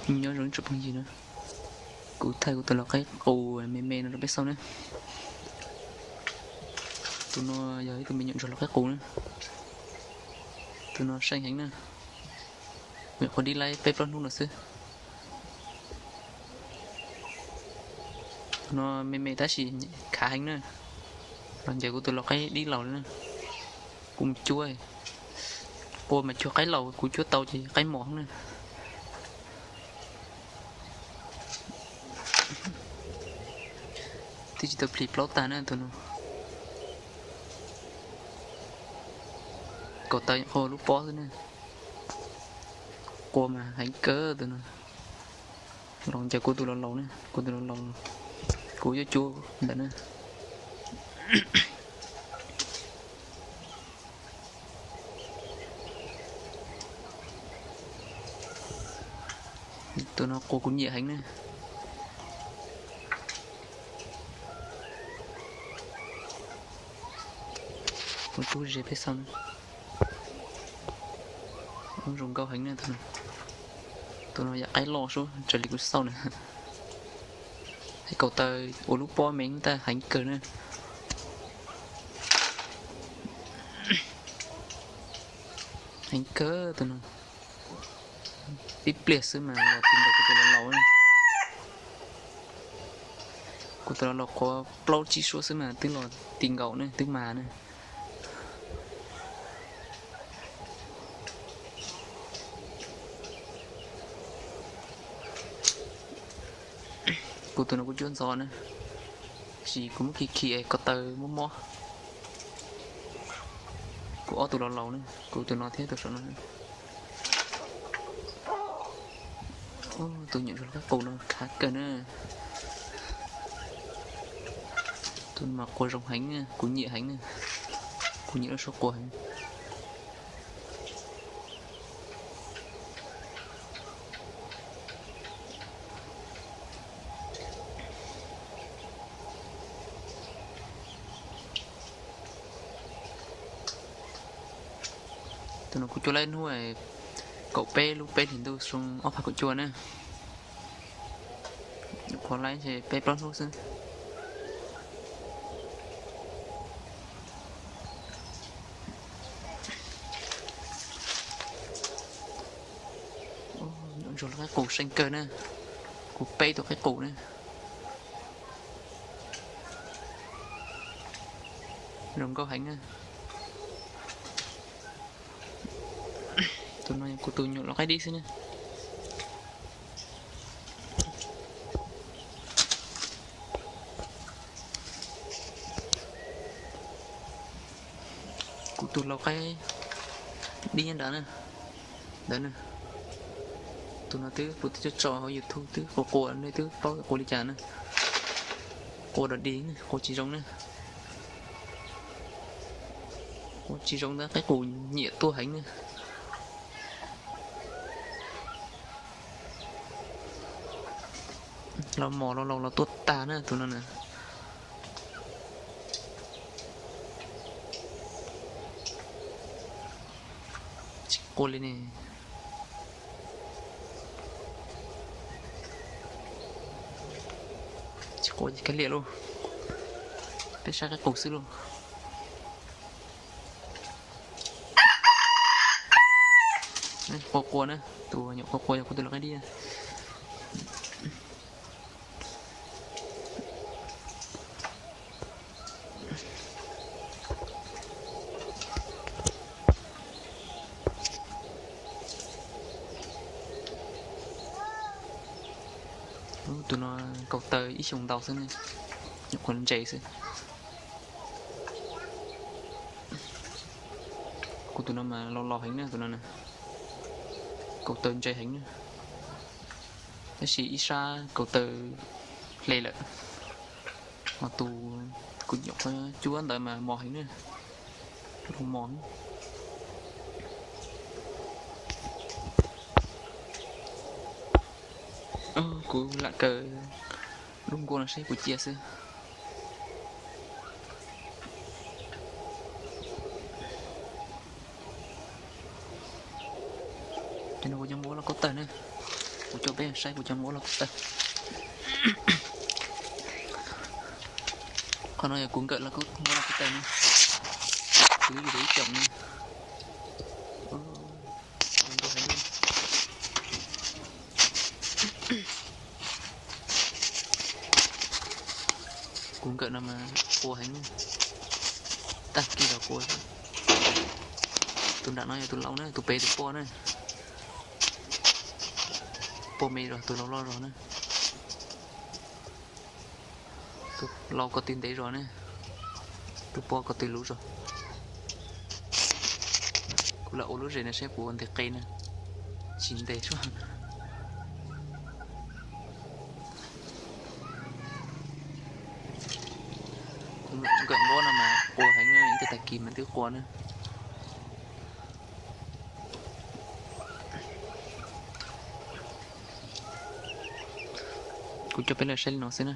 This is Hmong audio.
Nyob zoo ib tsoom phooj ywg na, kuv thaij kuv tus lau qaib qus me me no rau peb xauj na. Tus no yog ib tug me nyuam ntsuag lau qaib qus na. Tus no seej heev na, nyuam qhuav dib laib peb plaub hnub no xwb. Tus no me me tab sis khav heev na, los ncaws kuv tus lau qaib dib laus li na. Kuv mus cuab, qua mas cuag qaib laus, kuv cuab tau ces qaib mos na. Twb tsis tau plis plaub tag na tus no. Kaum taw nyuam qhuav lub pob xwb na. Qua mas heev kawg tus no. Los ncaws kuv tus laus laus na, kuv tus laus laus, kuv yuav cuab ntawd na. Tus no qua kuv nyiam heev na. Kuv tub ze peb xauj na. Ub, zoo nkauj heev na tus no. Tus no yam qaib loj sub raws li kuv xauj na. Hais kaum taw ua lub pob me tab heev kawg na. Heev kawg tus no. Tib pliag xwb mas los ti nkaus kuv tus laus laus. Kuv tus laus laus qhuav plaub tsib suab xwb mas twb los ti nkaus na, twb mas na. Kuv tus no kuv cuab ntxov na, tab sis kuv muab khi khi kaum taw mob mob. Kuv ob tug laus laus na, kuv tus no thiab tus saum no. Tus nyuam ntsuag lau qaib qus no khav kawg na. Tus no mas qua zoo heev, kuv nyiam heev na. Kuv nyiam lub suab qua heev. Tus no kuv cuab lawm hnub kaum peb lub peb hlis ntuj xyoo ob phav kaum cuaj na. Nyuam qhuav laib peb plaub hnub xwb. Nyuam ntsuag lau qaib qus seej kawg na. Kuv peb tus qaib qus na. Zoo nkauj heev na. Tus no yog kuv tus nyuam lau qaib dib xwb na. Kuv tus lau qaib dib nyob nrad na. Ntawd na. Tus no twb kuv twb tso hauv YouTube twb qua qua, nej twb paub qua li cas na. Qua dog dig, qua tsis zoo na. Qua tsis zoo ntawd qaib qus nyiam tuaj heev na. Los mos los laus los tuaj tag na tus no na. Tsis qua li ne. Tsis qua ces kav liam lauj. Peb saib qaib qus xwb lauj. Qua qua na, tus nyuam qua qua yog kuv tus lau qaib dib. Tus no kaum taw ib xyoos ntau xwb ne, nyuam qhuav ntse xwb. Kuv tus no mas laus laus heev na, tus no na, kaum taw ntse heev na, tab sis ib sab kaum taw hle lawm. Ho tus kuv nyuam qhuav cuab ntawd mas mos heev na, laus mos. Kuv lam kaw lub nkuaj no seb puas cia xwb. Ces no kuv cov npua los kaum taw na. Kuv coj peb saib kuv cov muab los kuv taw. Qhov no yog kuv nkawm los kuv muab los kuv taw ne. Kuv yuav yug tau ib coom ne. Kuv nkawm no mas qua heev, tag kis los qua. Tus nram no yog tus laus na, tus pem tus poj na. Poj me zog, tus laus loj zog na. Tus laus ko tw ntev zog ne, tus poj ko tw luv zog. Kuv lam ua lub zes no saib puas ntes qe na, tsis ntes suab. Nkawm nkaub no mas qua heev, ib tag kis mas twb qua na. Kuv coj peb los saib li no xwb na.